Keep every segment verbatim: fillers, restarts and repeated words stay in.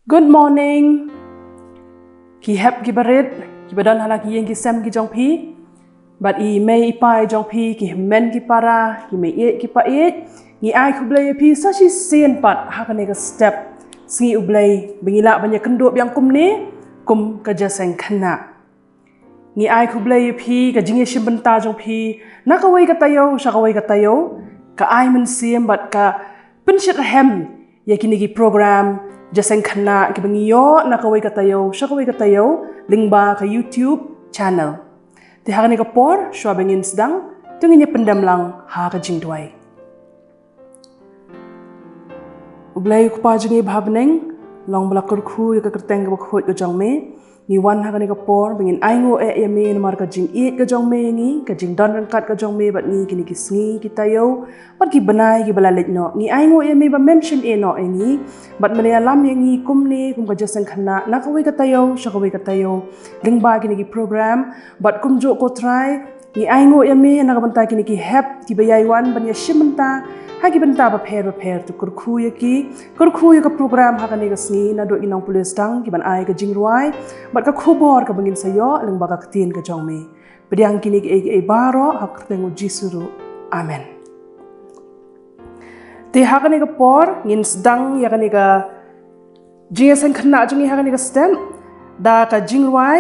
Good morning. Ki hep ki barit, ki ba don ha la ki ïing ki sem ki jong phi. Bad i mei i pa i jong phi, ki hynmen ki para, ki mei ïeit ki pa ïeit. Ngi ai khublei ïa phi sa shisien pat ha kane ka step sngi U Blei ba ngi lah ban ïakynduh biang kumne kum ka jingïaseng khynnah. Ngi ai khublei ïa phi ka jingïashim bynta jong phi na kawei ka taïew sha kawei ka taïew, ka ai mynsiem bad ka pynshitrhem ïa kine ki program jingïaseng khynnah kiba ngi ïoh na kawei ka taïew sha kawei ka taïew lyngba ka YouTube channel. Te ha kane ka por shuwa ba ngin sdang, to ngin ïa pyndem lang ha ka jingduwai. U Blei U Kpa jong ngi ba ha bneng, long ba la kyrkhu ïa ka kyrteng kaba khuid ka jong me. Ngi wan ha kane ka por ba ngin ainguh eh ïa me namar ka jingïeit ka jong me ïa ngi, ka jingdon ryngkat ka jong me bad ngi kine ki sngi ki taïew bad ki bnai kiba la leit noh. Ngi ainguh ïa me ba mem shim eh noh ïa ngi bad me la ïalam ïa ngi kumne kum ka jingïaseng khynnah na kawei ka taïew sha kawei ka taïew lyngba kine ki program. Bad kumjuh ko Trai, ngi ainguh ïa me na ka bynta kine ki hep kiba ïai wan ban ïashim bynta ha ki bynta bapher bapher. To kyrkhu ïa ki, kyrkhu ïa ka program ha kane ka sngi, naduh ki nongpule sdang ki ban ai ka jingrwai bad ka khubor kaba ngin sa ïoh lyngba ka ktien ka jong me. Pdiang kine kiei kiei baroh ha ka kyrteng U Jisu ruh. Amen. Te ha kane ka por ngin sdang ïa kane ka jingïaseng khynnah jong ngi ha kane ka step da ka jingrwai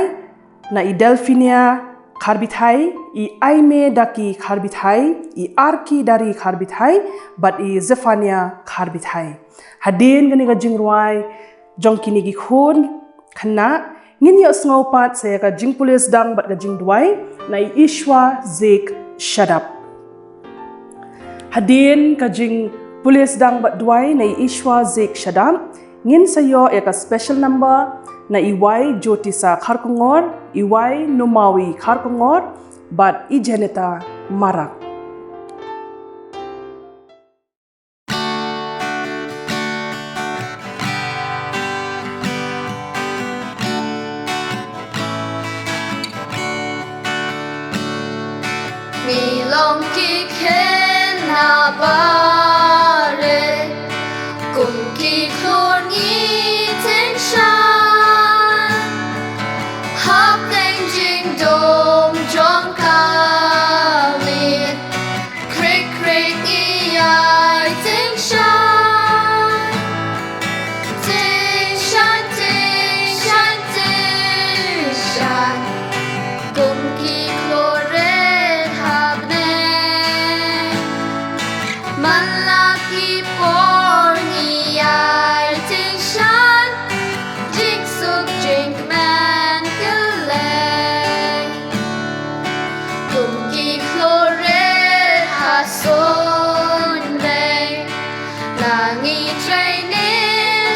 na i Delphinia Kharbithai, i Aime Daki Kharbithai, i Arki Dari Kharbithai bad i Zephania Kharbithai. Hadien kane ka jingrwai jong kine ki khun khynnah, ngin ïohsngew pat sa ïa ka jingpule sdang bad ka jingduwai na i Ishwa Zik Shadap. Hadien ka jingpule sdang bad duwai na i Ishwa Zik Shadap, ngin sa ïoh ïa ka special number na i Y Jyotisa Kharkongor, i Y Numawi Kharkongor bad i Janeta Marak. Ngi long ki khynnah barit, kum ki khlur ngi tyngshaiñ. Hapdeng jingdum jong ka miet, khrik khrik ngi ïai tyngshaiñ. Tyngshaiñ, tyngshaiñ, tyngshaiñ, kum ki khlur rit ha bneng. Man la ki por ngi ïai tyngshaiñ, jingsuk jingkmen kylleng. Kum ki khlur rit ha suiñ bneng, la ngi trei ne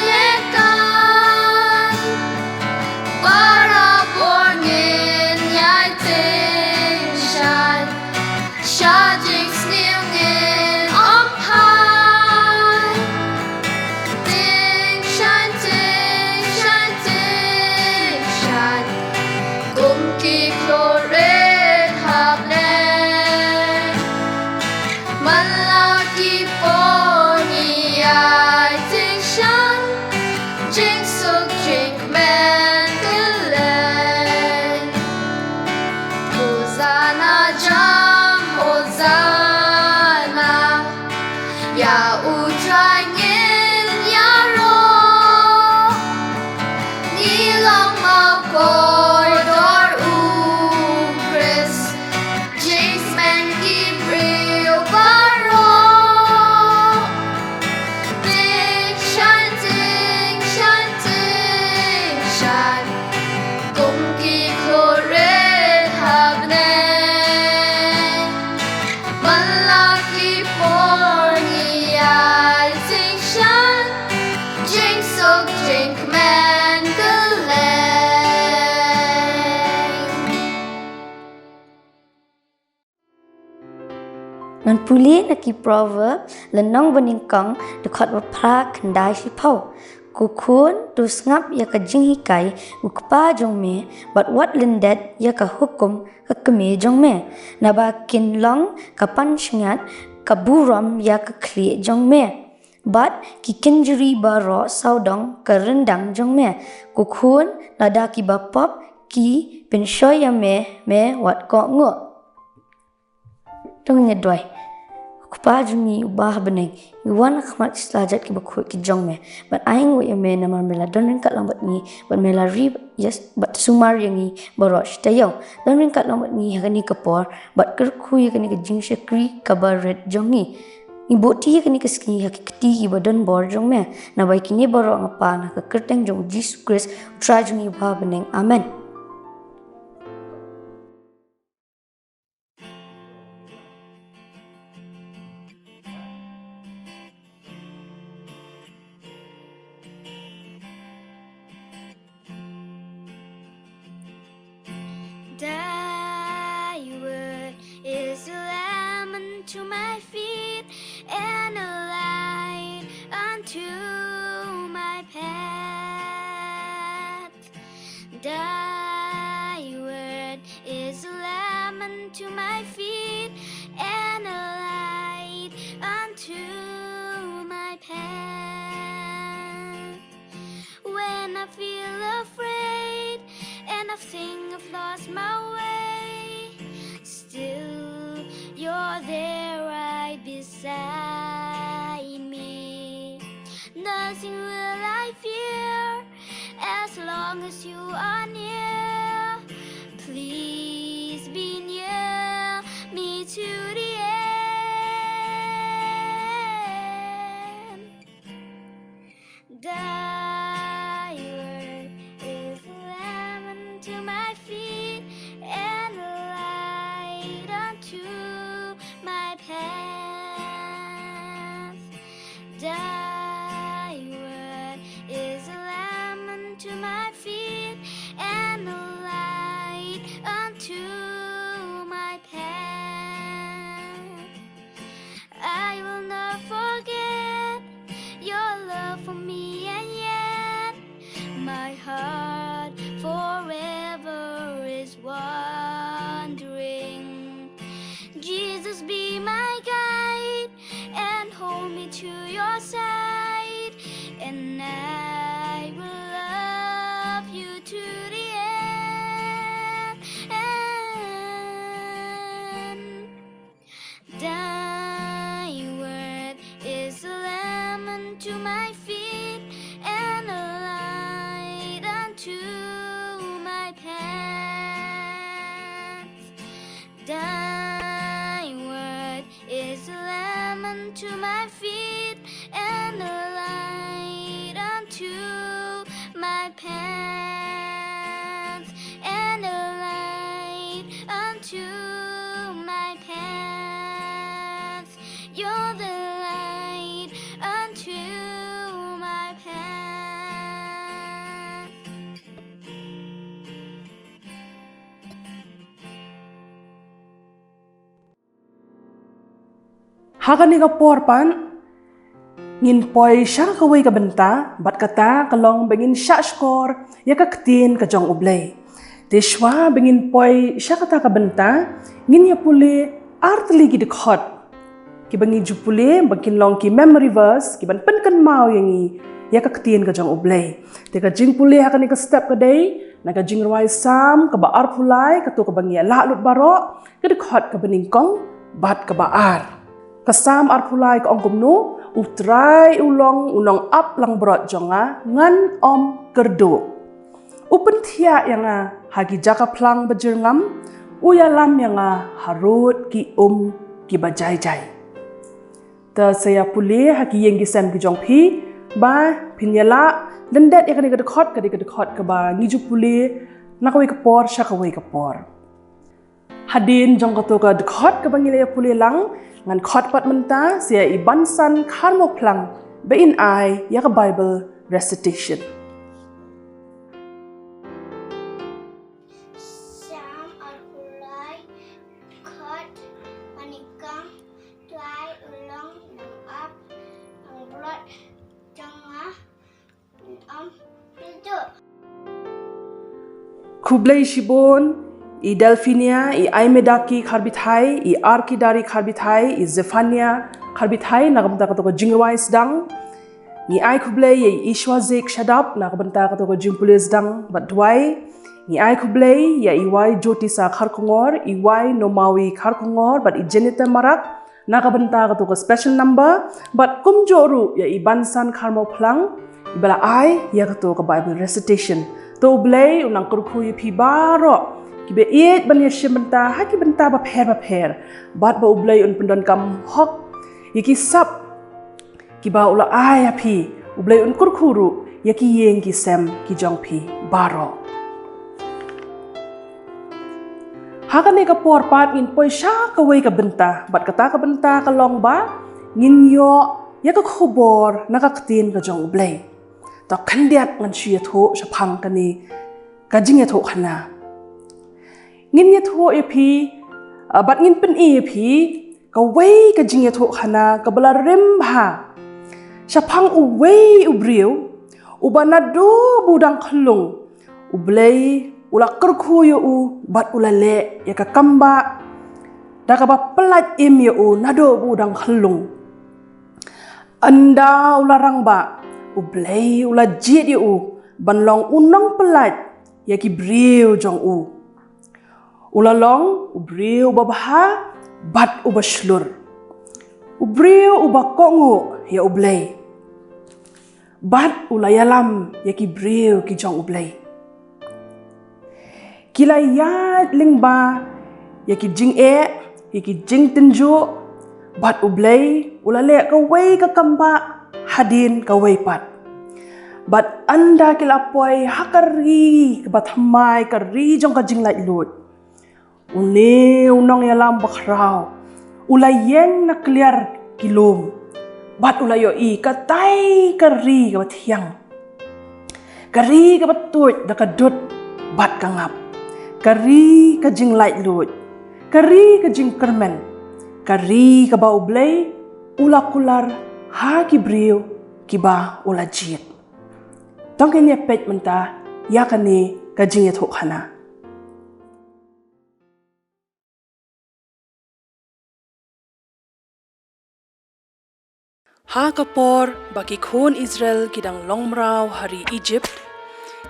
lehkai. Barabor ngin ïai tyngshaiñ, sha jingsniew ngin ym phai. Tyngshaiñ, tyngshaiñ, tyngshaiñ, kum ki khlur rit ha bneng. Man la ki por ngi ïai tyngshaiñ, jingsuk jingkmen kylleng. Hosanna jam, Hosanna, ïa U Trai ngin ïaroh. Ngi long mawkordor U Khrist, jingsmen ki briew baroh. Tyngshaiñ, tyngshaiñ, tyngshaiñ, kum ki khlur rit ha bneng. Man la ki por ngi ïai tyngshaiñ, jingsuk jingkmen kylleng. Ngan pule na ki Proverb lynnong banyngkong, dkhot ba phra khyndai shiphew. Ko khun, to sngap ïa ka jinghikai U Kpa jong me, bad wat lyndet ïa ka hukum ka kmie jong me. Naba kin long ka pansngiat, ka burom ïa ka khlieh jong me. Bad ki kynjri baroh sawdong ka ryndang jong me. Ko khun, lada kiba pop ki pynshoi ïa me, me wat kohnguh. To ngin ïa duwai. Ko Kpa jong ngi uba ha bneng, ngi wan ha khmat ki slajat kiba khuid ki jong me. Bad ai nguh ïa me namar me la don ryngkat lang bad ngi, bad me la ri, yes, bad sumar ïa ngi baroh shi taïew. Don ryngkat lang bad ngi ha kane ka por, bad kyrkhu ïa kane ka jingshakri kaba rit jong ngi. Ngi buh kti ïa kane ka sngi ha ki kti kiba don bor jong me. Naba ïa kine baroh nga pan ha ka kyrteng jong U Jisu Khrist, U Trai jong ngi uba ha bneng. Amen. Thy word is a lamp unto my feet and a light unto my path. Thy word is a lamp unto my feet and a light unto my path. When I feel afraid and I think I've lost my way, still you're there right beside me. Nothing will I fear as long as you are near. Please be near me to the end. Thy word is a lamp unto my feet and a light unto my path. Thy word is a lamp unto my feet and a light unto my path. I will not forget your love for me, and yet my heart forever is wandering. Jesus, be my guide and hold me to your side, and I will love you to the end. Thy word is a lamp unto my feet and a light unto my path. Thy word is a lamp unto my feet and a light unto my path, and a light unto my path. You're the light unto my path. Ha kane ka por pat ngin poi sha kawei ka bynta, bad kata ka long ba ngin shahshkor ïa ka ktien ka jong U Blei. Te shwa ba ngin poi sha kata ka bynta, ngin ïa pule ar tylli ki dkhot kiba ngi ju pule, ba kin long ki memory verse kiban pynkynmaw ïa ngi ïa ka ktien ka jong U Blei. Te ka jingpule ha kane ka step ka dei na ka jingrwai Salm kaba arphew lai, kato kaba ngi ïa lah lut baroh, ka dkhot kaba nyngkong bad kaba ar. Ka Salm arphew lai ka ong kumno: U Trai u long u nongap langbrot jong nga, ngan ym kyrduh. U pynthiah ïa nga ha ki jaka phlang bajyrngam, u ïalam ïa nga harud ki um kiba jai jai. Te sa ïa pule ha ki ïing ki sem ki jong phi, ba phin ïa lah lyndet ïa kane ka dkhot, ka dei ka dkhot kaba ngi ju pule na kawei ka por sha kawei ka por. Hadien jong kato ka dkhot kaba ngi la ïa pule lang, ngan khot pat mynta sa ïa i Bansan Kharmukphlang ba in ai ïa ka Bible recitation. Salm arphew lai, dkhot ba nyngkong. Trai u long nongap langbrot jong nga, ngan ym kyrduh. Khublei shibun, i Delphinia, i Aimedaki Kharbithai, i Arkidari Kharbithai, i Zephania Kharbithai, na ka bynta kato ka jingrwai sdang. Ngi ai khublei ïa i Ishwazik Shadap, na ka bynta kato ka jingpule sdang bad duwai. Ngi ai khublei ïa i Wai Jyotisa Kharkongor, i Wai Nomawi Kharkongor, bad i Jenita Marak, na ka bynta kato ka special number, bad kumjuh ruh ïa i Bansan Kharmawphlang, iba la ai ïa kato ka Bible recitation. To U Blei un nang kyrkhu ïa phi baroh, kiba ïeit ban ïashim bynta, ha ki bynta bapher bapher. Bad ba U Blei un pyndonkam hok, ïa ki sap, kiba u la ai ïa phi, U Blei un kyrkhu ruh, ïa ki ïing ki sem, ki jong phi, baroh. Ha kane ka por pat ngin poi sha kawei ka bynta, bad kata ka bynta ka long ba, ngin ïoh, ïa ka khubor, na ka ktien ka jong U Blei. To khyndiat ngan shu ïathuh shaphang kane, ka jingïathuhkhana. Ngin ïathuh ïa phi, ah, bad ngin pyni ïa phi, kawei ka jingïathuhkhana kaba la rim bha. Shaphang uwei u briew, uba naduh ba u dang khyllung, U Blei, u la kyrkhu ïa u, bad u la leh, ïa ka kam ba, da kaba pyllait im ïa u, naduh ba u dang khyllung. Ynda u la rangbah, U Blei, u la jied ïa u, ban long u nongpyllait, ïa ki briew jong u. U la long, u briew uba bha, bad uba shlur. U briew uba kohnguh, ïa U Blei. Bad u la ïalam, ïa ki briew ki jong U Blei. Ki la ïaid lyngba, ïa ki jingeh, ïa ki jingtynjuh, bad U Blei, u la leh kawei ka kam ba, hadien kawei pat. Bad ynda ki la poi ha ka ri, kaba thymmai ka ri jong ka jinglaitluid. Une u nongïalam bakhraw, u la ïeng na kliar ki lum, bad u la ïohi katai ka ri kaba thiang. Ka ri kaba tuid da ka dud bad ka ngap. Ka ri ka jinglaitluid. Ka ri ka jingkyrmen. Ka ri kaba U Blei, u la kular ha ki briew kiba u la jied. To ngin ïa peit mynta, ïa kane ka jingïathuhkhana. Ha ka por ba ki khun Israel ki dang long mraw ha ri Egypt,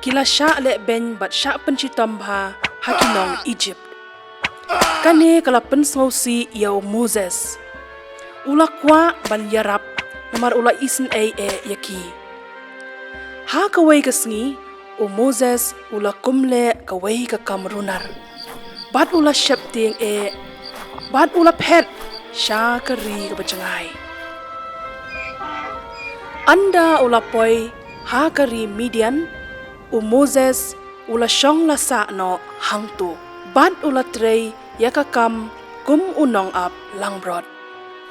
ki la shah lehbeiñ bad shah pynshitom bha ha ki nong Egypt. Kane ka la pynsngewsih ïa u Moses. U la kwah ban ïarap, namar u la isynei eh ïa ki. Ha kawei ka sngi, u Moses u la kum leh kawei ka kam runar. Bad u la sheptieng eh, bad u la phet, sha ka ri kaba jngai. Ynda u la poi, ha ka ri Midian, u Moses, u la shong la sah noh hangto. Bad u la trei, ïa ka kam, kum u nongap langbrot.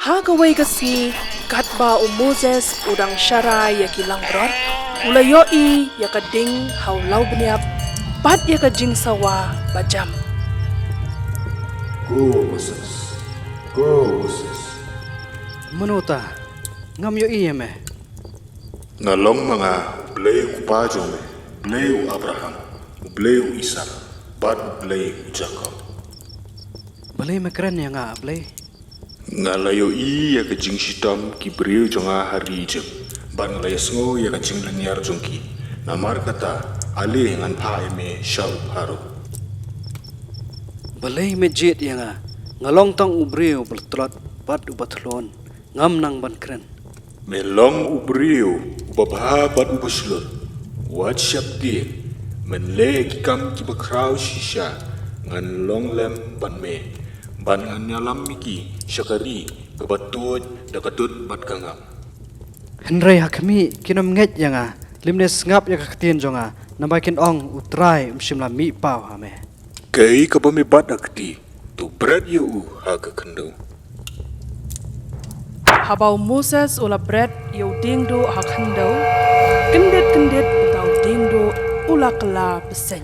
Ha kawei ka sngi, katba u Moses, u dang sharai ïa ki langbrot. U la ïohi, ïa ka ding, ha u lawbniap. Bad ïa ka jingsawa, ba jam. Ko Moses. Ko Moses. Mano ta, ngam ïohi ïa me. Nga long ma nga, U Blei u kpa jong me, U Blei u Abraham, U Blei u Isak, bad U Blei u Jakob. Balei me kren ïa nga, Blei? Nga la ïohi ïa ka jingshitom ki briew jong nga ha ri Egypt, bad nga la ïasngew ïa ka jinglynñiar jong ki. Namar kata, ale ngan phah ïa me sha u Pharaoh. Balei me jied ïa nga, nga long tang u briew uba tlot, bad uba thlun, ngam nang ban kren. Me long u briew, uba bha bad uba shlur. Wat sheptieng, men leh ki kam kiba khraw shisha, ngan long lem bad me. Bad ngan ïalam ïa ki, sha ka ri, kaba tuid, da ka dud bad ka ngap. Hynrei ha khmih, kin ym ngeit ïa nga, lymne sngap ïa ka ktien jong nga, naba kin ong U Trai um shym la mih paw ha me. Kaei kaba me bat ha kti, to bret ïa u ha ka khyndew. Haba u Moses u la bret ïa u diengduh ha khyndew, kyndit kyndit uta u diengduh u la kylla bseiñ.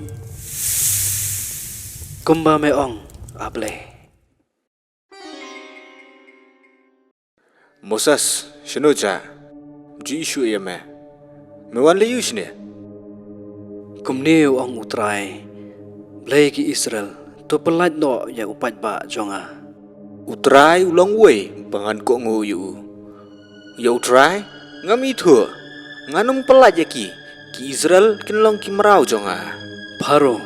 Kumba me ong, A Blei. Moses, shano ja? Ju issue ïa me. Me wan lei u shane? Kumne u ong U Trai, Blei ki Israel, To pyllait noh ïa u paidbah jong nga. U Trai u long uwei ba ngan kohnguh ïa u. Ïa u Trai ngam ithuh, ngan ym pyllait ïa ki. Ki Israel kin long ki mraw jong nga. Pharaoh,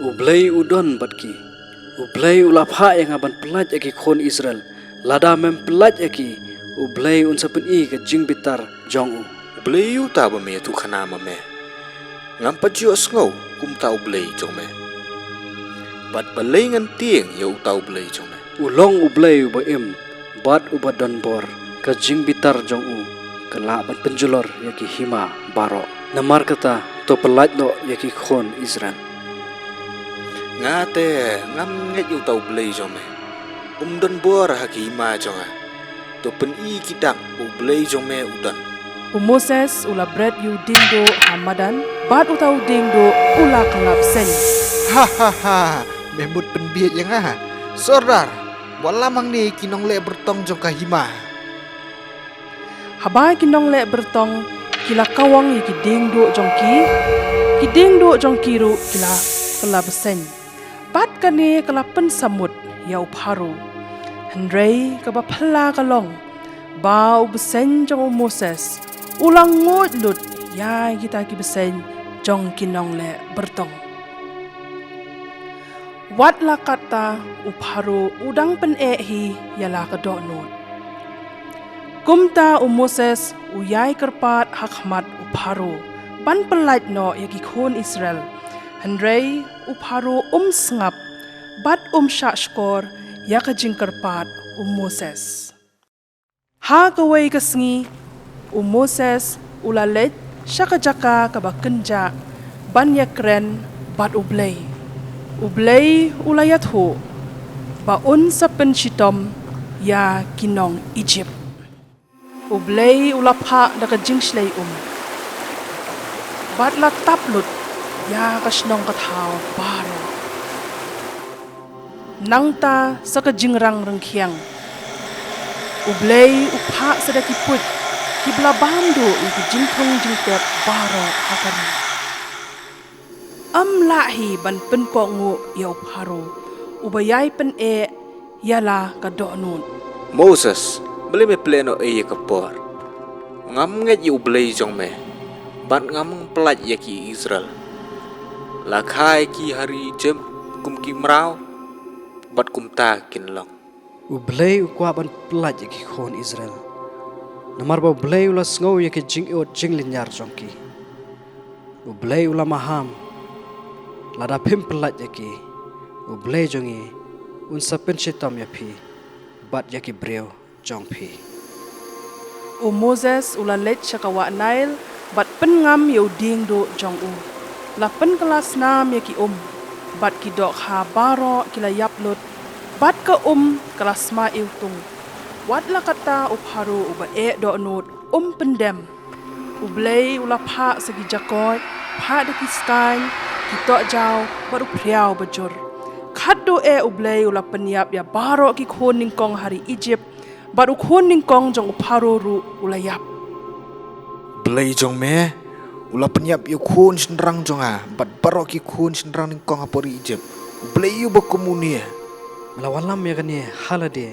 U Blei u don bad ki. U Blei u la phah ïa nga ban pyllait ïa ki khun Israel. Lada mem pyllait ïa ki, U Blei un sa pyni ka jingbitar jong u. U Blei uta ba me ïathuh khana ma me. Ngam pat ju sngew kumta U Blei jong me. Bad balei ngan tieng ïa uta U Blei jong me? U long U Blei uba im bad uba donbor, ka jingbitar jong u ka lah ban pynjulor ïa ki hima baroh. Namar kata, to pyllait noh ïa ki khun Israel. Nga te ngam ngeit ïa uta U Blei jong me. Um donbor ha ki hima jong nga. To pyni ki dak ba U Blei jong me u don. U Moses u la bret ïa u dieng duh ha madan, bad uta u dieng duh u la kylla bseiñ. Ha ha ha, me mut pynbieit ïa nga. Sordar, wallam hangne ki nongleh byrtong jong ka hima. Haba ki nongleh byrtong ki la kawang ïa ki dieng duh jong ki, ki dieng duh jong ki ruh ki la kylla bseiñ. Bad kane ka la pynsamut ïa u Pharaoh. Hynrei kaba phylla ka long ba u bseiñ jong u Moses u la nguid lut ïa kita ki bseiñ jong ki nongleh byrtong. Wat la katta u Pharaoh u dang pyneh hi ïa la ka dohnud. Kumta u Moses u ïai kyrpad ha khmat u Pharaoh ban pyllait noh ïa ki khun Israel. Hynrei u Pharaoh um sngap bad um shah shkor ïa ka jingkyrpad u Moses. Ha kawei ka sngi u Moses u la leit sha ka jaka kaba kynjah ban ïakren bad U Blei. U Blei u la ïathuh ba un sa pynshitom ïa ki nong Ijipt. U Blei u la phah da ka jingshlei um bad la tap lut ïa ka shnong ka thaw baroh. Nangta sa ka jingrang rangkhiang U Blei u phah sa da ki puit kiba la bam duh ïa ki jingthung jingtep baroh ha ka ri. Ym lah hi ban pynkohnguh ïa u Pharaoh uba ïai pyneh ïa la ka dohnud. Moses, balei me pynlehnohei ïa ka por? Ngam ngeit ïa U Blei jong me bad ngam pyllait ïa ki Israel. La kha ïa ki ha ri Ijipt kum ki mraw, bad kumta kin long. U Blei u kwah ban pyllait ïa ki khun Israel, namar ba U Blei u la sngew ïa ki jingïoh jinglynñiar jong ki. U Blei u la maham, lada phim pyllait ïa ki, U Blei jong ngi un sa pynshitom ïa phi bad ïa ki briew jong phi. U Moses u la leit sha ka wah Nail bad pynngam ïa u dieng duh jong u. La pynkylla snam ïa ki um, bad ki dohkha baroh ki la ïap lut, bad ka um ka la sma iwtung. Wat la katta u Pharaoh uba eh dohnud um pyndem. U Blei u la phah sa ki jakoit, phah da ki skaiñ, ki tohjaw bad u phriaw bajur. Khatduh eh U Blei u la pynïap ïa baroh ki khun nyngkong ha ri Ijipt, bad u khun nyngkong jong u Pharaoh ruh u la ïap. Blei jong me u la pynïap ïa u khun shynrang jong nga bad baroh ki khun shynrang nyngkong hapoh ri Ijipt. U Blei uba kum une. Me la wallam ïa kane ha lade.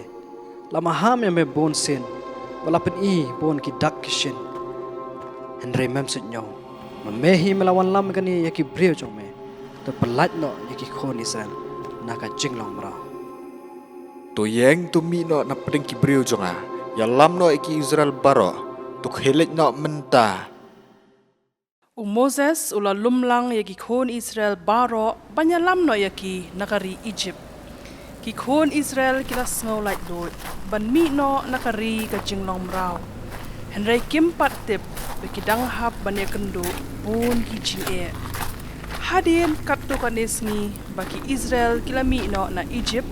La maham ïa me bun sien, ba la pyni bun ki dak ki shin. Hynrei mem suidñiew, ma me hi me la wallam ïa kane ïa ki briew jong me. To pyllait noh ïa ki khun Israel na ka jinglong mraw. To ïeng, to mih noh na pdeng ki briew jong nga. Ïalam noh ïa ki Israel baroh. To khie leit noh mynta. U Moses u la lum lang ïa ki khun Israel baroh ban ïalam noh ïa ki na ka ri Ijipt. Ki khun Israel ki la sngew laitluid ban mih noh na ka ri ka jinglong mraw. Hynrei kim pat tip ba ki dang hap ban ïakynduh bun ki jingeh. Hadien katto katne sngi ba ki Israel ki la mih noh na Ijipt,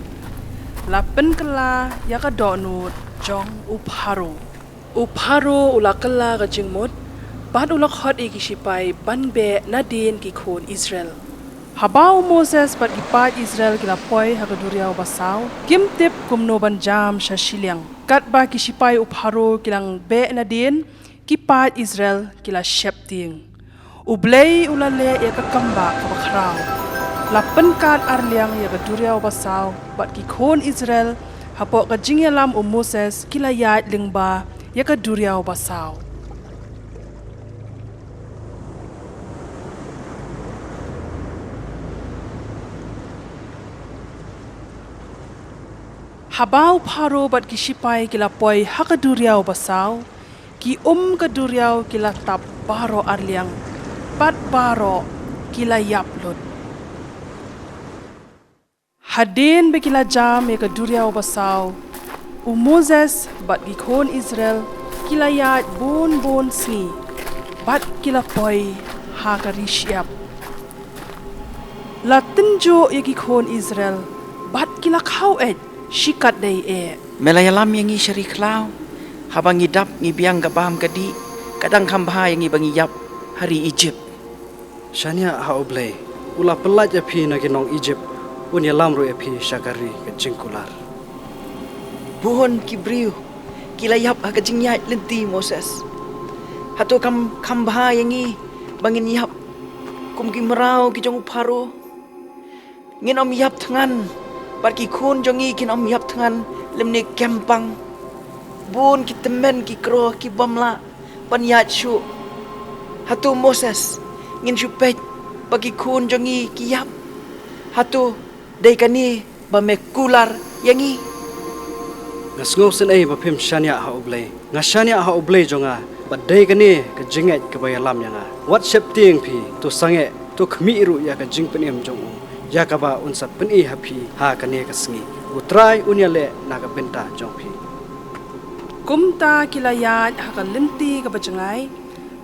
la pynkylla ïa ka dohnud jong u Pharaoh. U Pharaoh u la kylla ka jingmut, bad u la khot ïa ki shipai ban beh nadien ki khun Israel. Haba u Moses bad ki paid Israel ki la poi ha ka duriaw basaw, kim tip kumno ban jam sha shiliang. Katba ki shipai u Pharaoh ki la beh nadien, ki paid Israel ki la sheptieng. U Blei u la leh ïa ka kambah kaba khraw. La pynkat arliang ïa ka duriaw basaw, bad ki khun Israel, hapoh ka jingïalam u Moses, ki la ïaid lyngba ïa ka duriaw basaw. Haba u Pharaoh bad ki shipai ki la poi ha ka duriaw basaw, ki um ka duriaw ki la tap baroh arliang, bad baroh ki la ïap lut. Hadien ba ki la jam ïa ka duriaw basaw, u Moses bad ki khun Israel ki la ïaid bun bun sngi, bad ki la poi ha ka ri shyiap. La tynjuh ïa ki khun Israel, bad ki la khaw eit shikatdei eh. Me la ïalam ïa ngi sha ri khlaw, haba ngi dap ngi biang ka bam ka dih, ka dang kham bha ïa ngi ba ngi ïap ha ri Ijipt. Shaniah ha U Blei, u la pyllait ïa phi na ki nong Ijipt, un ïalam ruh ïa phi sha ka ri ka jingkular. Bun ki briew ki la ïap ha ka jingïaid lynti Moses. Hato kam kham bha ïa ngi ba ngin ïap kum ki mraw ki jong u Pharaoh? Ngin ym ïap thngan, bad ki khun jong ngi kin ym ïap thngan lymne kem pang. Bun ki tymmen ki kro ki bym lah ban ïaid shuh. Hato Moses, ngin shu peit ba ki khun jong ngi ki ïap? Hato dei kane ba me kular ïa ngi? Nga sngewsynei ba phim shaniah ha U Blei. Nga shaniah ha U Blei jong nga, ba dei kane ka jingngeit kaba ïalam ïa nga. Wat sheptieng phi, to sangeh, to khmih ruh ïa ka jingpynim jong u, ïa kaba un sa pyni ha phi ha kane ka sngi. U Trai un ïaleh na ka bynta jong phi. Kumta ki la ïaid ha ka lynti kaba jngai,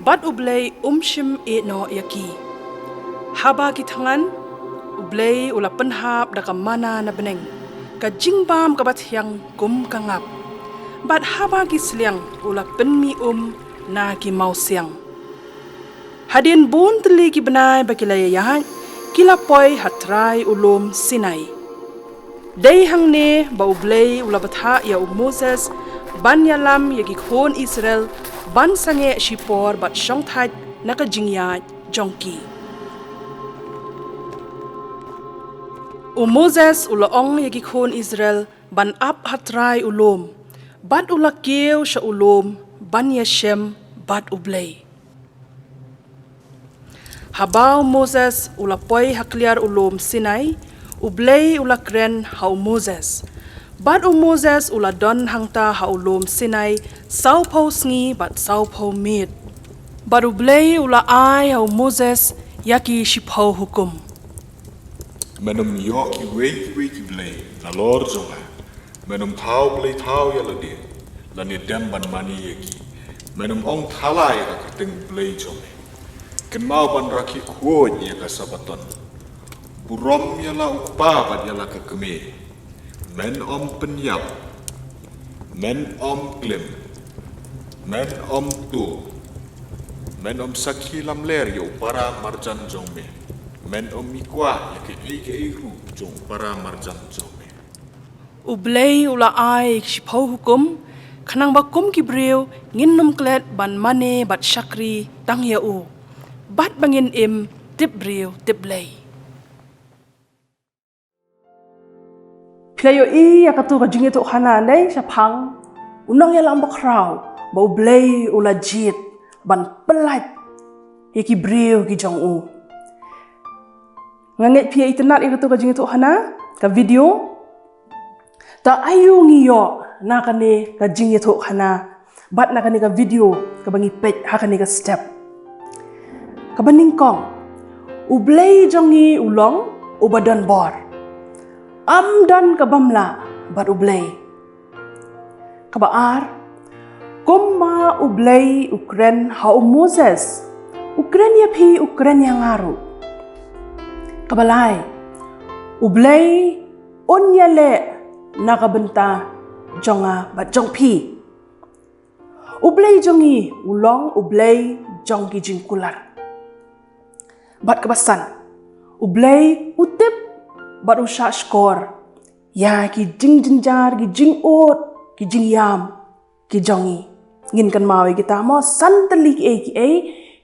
bad U Blei um shym ïehnoh ïa ki. Haba ki thngan, U Blei u la pynhap da ka manna na bneng, ka jingbam kaba thiang kum ka ngap. Bad haba ki sliang, u la pynmih um na ki mawsiang. Hadien bun tylli ki bnai ba ki la ïaid, ki la poi ha trai u lum Sinai. Dei hangne ba U Blei u la bthah ïa u Moses ban ïalam ïa ki khun Israel ban sangeh shipor bad shongthait na ka jingïaid jong ki. U Moses u la ong ïa ki khun Israel ban ap ha trai u lum, bad u la kiew sha u lum ban ïashem bad U Blei. Haba u Moses u la poi ha kliar u lum Sinai, U Blei u la kren ha u Moses. Bad u Moses u la don hangta ha u lum Sinai sawphew sngi bad sawphew miet. Bad U Blei u la ai ha u Moses ïa ki shiphew hukum. Men ym ïoh kiwei kiwei ki blei nalor jong nga. Men ym thaw blei thaw ïa lade, lane dem ban mane ïa ki. Men ym ong thala ïa ka kyrteng blei jong me. Kynmaw ban rakhe khuid ïa ka Sabaton. Burom ïa la u kpa bad ïa la ka kmie. Men ym pynïap. Men ym klim. Men ym tuh. Men ym sakhi lamler ïa u para marjan jong me. Men ym ïakwah ïa kiei kiei ruh jong u para marjan jong me. U Blei u la ai shiphew hukum, khnang ba kum ki briew ngin ym klet ban mane bad shakri tang ïa u, bad ba ngin im tip briew tip Blei. Phi la ïohi ïa kato ka jingïathuhkhana ne shaphang u nongïalam bakhraw ba U Blei u la jied ban pyllait ïa ki briew ki jong u. Nga ngeit phi ïa itynnad ïa kato ka jingïathuhkhana, ka video. Ta aïu ngi ïoh na kane ka jingïathuhkhana bad na kane ka video kaba ngi peit ha kane ka step. Kaba nyngkong, U Blei jong ngi u long uba don bor. Ym don ka bym lah bad U Blei. Kaba ar, kumba U Blei u kren ha u Moses, u kren ïa phi, u kren ïa nga ruh. Kaba lai, U Blei un ïaleh na ka bynta jong nga bad jong phi. U Blei jong ngi u long U Blei jong ki jingkular. Bad kaba san, U Blei u tip bad u shahshkor ïa ki jingjynjar, ki jingud, ki jingïam ki jong ngi. Ngin kynmaw ïa kita mo, san tylli kiei kiei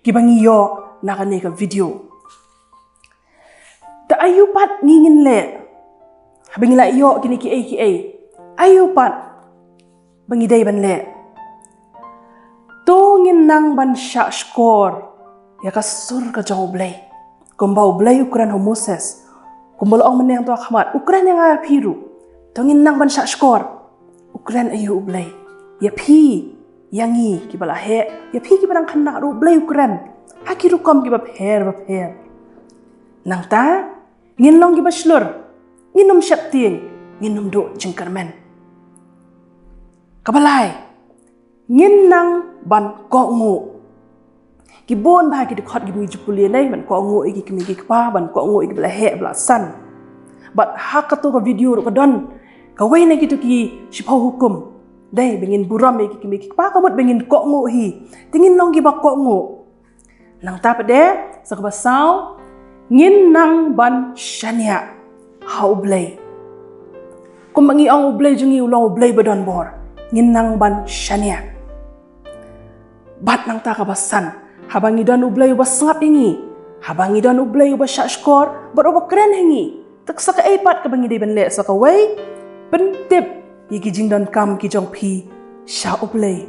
kiba ngi ïoh na kane ka video. Te aïu pat ngi ngin leh haba ngi la ïoh kine kiei kiei? Aïu pat ba ngi dei ban leh? To ngin nang ban shah shkor ïa ka sur ka jong U Blei. Kumba U Blei u kren ha u Moses, kumba la ong mynne hangto ha khmat, u kren ïa nga ïa phi ruh. To ngin nang ban shah shkor. U kren aïu U Blei? Ïa phi, ïa ngi kiba la heh, ïa phi kiba dang khynnah ruh U Blei u kren ha ki rukom kiba pher ba pher. Nangta ngin long kiba shlur, ngin ym sheptieng, ngin ym duh jingkyrmen. Kaba lai, ngin nang ban kohnguh. Ki bun bha ki dkhot kiba ngi ju pule lei, ban kohnguh ïa ki kmie ki kpa, ban kohnguh ïa kiba la heh ba la san. Bad ha kato ka video ruh ka don kawei na kito ki shiphew hukum. Dei ba ngin burom ïa ki kmie ki kpa, ka mut ba ngin kohnguh hi. Te ngin long kiba kohnguh. Nangta pat de, sa kaba saw, ngin nang ban shaniah ha U Blei. Kumba ngi ong U Blei jong ngi u long U Blei ba don bor, ngin nang ban shaniah. Bad nangta kaba san, haba ngi don U Blei uba sngap ïa ngi, haba ngi don U Blei uba shah shkor bad uba kren ha ngi, te sa kaei pat kaba ngi dei ban leh? Sa kawei, pyntip ïa ki jingdonkam ki jong phi sha U Blei.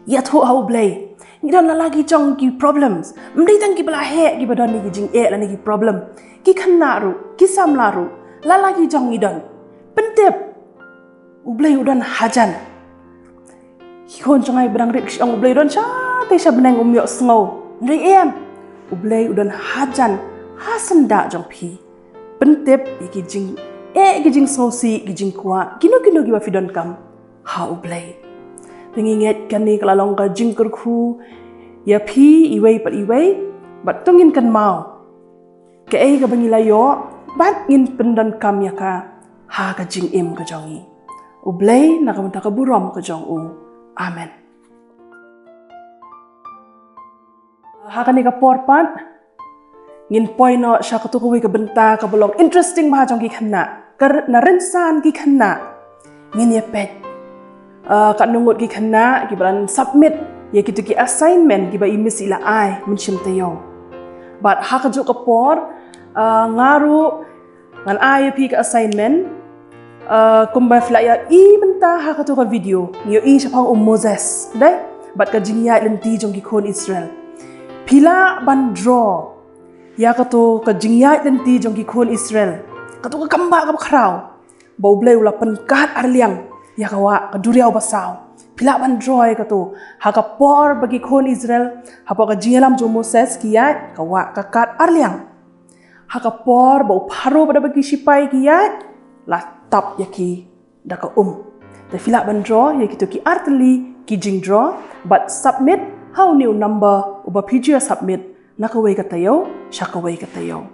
Ïathuh ha U Blei. Ngi don la la ki jong ki problems. Ym dei tang kiba la heh kiba don ïa ki jingeh lane ki problem, ki khynnah ruh, ki samla ruh, la la ki jong ngi don. Pyntip. U Blei u don hajan. Ki khun jong nga ba dang rit ki ong U Blei u don shatei sha bneng, um ïohsngew. Hynrei em, U Blei u don hajan ha syndah jong phi. Pyntip ïa ki jingeh, ki jingsngewsih, ki jingkwah, kino kino kiba phi donkam ha U Blei. Te ngi ngeit kane ka la long ka jingkyrkhu ïa phi iwei pat iwei, bad to ngin kynmaw kaei kaba ngi la ïoh bad ngin pyndonkam ïa ka ha ka jingim ka jong ngi. U Blei na ka bynta ka burom ka jong u. Amen. Ha kane ka por pat ngin poi noh sha kato kawei ka bynta kaba long interesting bha jong ki khynnah. Ka r-, na rynsan ki khynnah ngin ïa peit, ah, katno ngut ki khynnah kiba la submit ïa kito ki assignment kiba i miss i la ai mynshem taïew. Bad ha kajuh ka por, ah, nga ruh ngan ai ïa phi ka assignment, ah, kumba phi la ïa i mynta ha kato ka video, ngi ïohi shaphang u Moses, dei? Bad ka jingïaid lynti jong ki khun Israel. Phi lah ban draw ïa kato ka jingïaid lynti jong ki khun Israel. Kato ka kambah kaba khraw ba U Blei u la pynkat arliang ïa ka wah, ka duriaw basaw. Phi lah ban draw ïa kato. Ha ka por ba ki khun Israel, hapoh ka jingïalam jong u Moses ki ïaid, ka wah ka kat arliang. Ha ka por ba u Pharaoh bad ba ki shipai ki ïaid, la tap ïa ki da ka um. Te phi lah ban draw ïa kito ki artylli ki jingdraw bad submit ha une u number uba phi ju ïa submit na kawei ka taïew sha kawei ka taïew.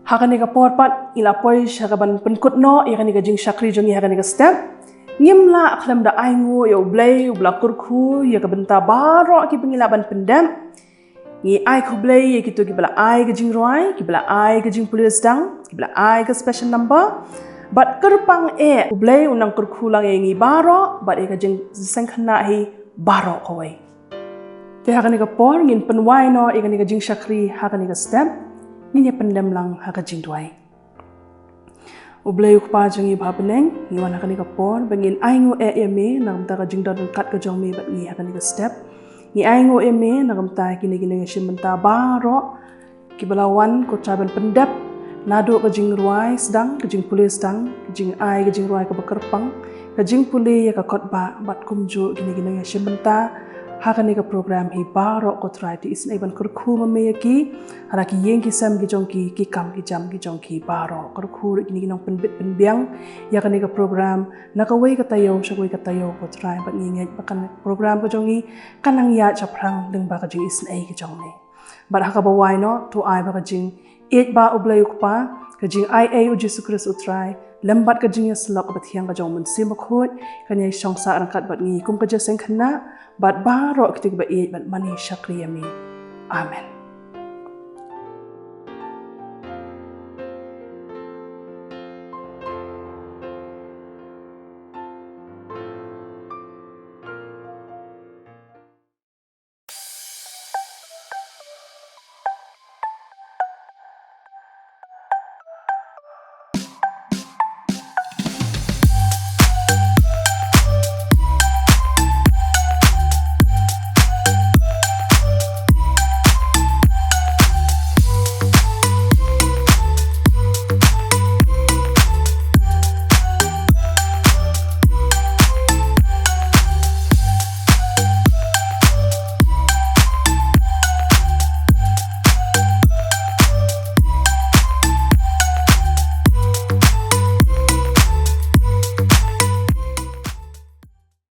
Ha kane ka por pat ngi la poi sha kaban pynkut noh ïa kane ka jingshakri jong ngi ha kane ka step. Ngim lah khlem da ainguh ïa U Blei uba la kyrkhu ïa ka bynta baroh kiba ngi lah ban pyndep. Ngi ai khublei ïa kito kiba la ai ka jingrwai, kiba la ai ka jingpule sdang, kiba la ai ka special number. Bad kyrpang eh U Blei un nang kyrkhu lang ïa ngi baroh bad ïa ka jingseng khynnah hi baroh kawei. Te ha kane ka por ngin pynwai noh ïa kane ka jingshakri ha kane ka step. Ngin ïa pyndem lang ha ka jingduwai. U Blei u Kpa jong ngi ba ha bneng, ngi wan ha kane ka por ba ngin ainguh eh ïa me na ka bynta ka jingdon ryngkat ka jong me bad ngi ha kane ka step. Ngi ainguh ïa me na ka bynta kine ki nongïashim bynta baroh kiba la wan ko trai ban pyndep naduh ka jingrwai sdang, ka jingpule sdang, ka jingai ka jingrwai kaba kyrpang, ka jingpule ïa ka kot ba bad kumjuh kine ki nongïashim bynta Ha kane ka program hi baroh ko Trai, to isynei ban kyrkhu ma me ïa ki, ha la ki ïing ki sem ki jong ki, ki kam ki jam ki jong ki baroh. Kyrkhu ruh kine ki nongpynbit pynbiang ïa kane ka program, na kawei ka taïew sha kawei ka taïew ko Trai, bad ngi ngeit ba kane ka program ka jong ngi kan nang ïaid shaphrang lyngba ka jingisynei ka jong me. Bad ha kaba wai noh, to ai ba ka jingïeit ba U Blei U Kpa, ka jingaiei U Jisu Khrist U Trai, lem bad ka jingïasyllok ba thiang ka jong U Mynsiem Bakhuid, kan ïai shong sah ryngkat bad ngi kum ka jingïaseng khynnah bad baroh kito kiba ïeit bad mane shakri ïa me. Amen.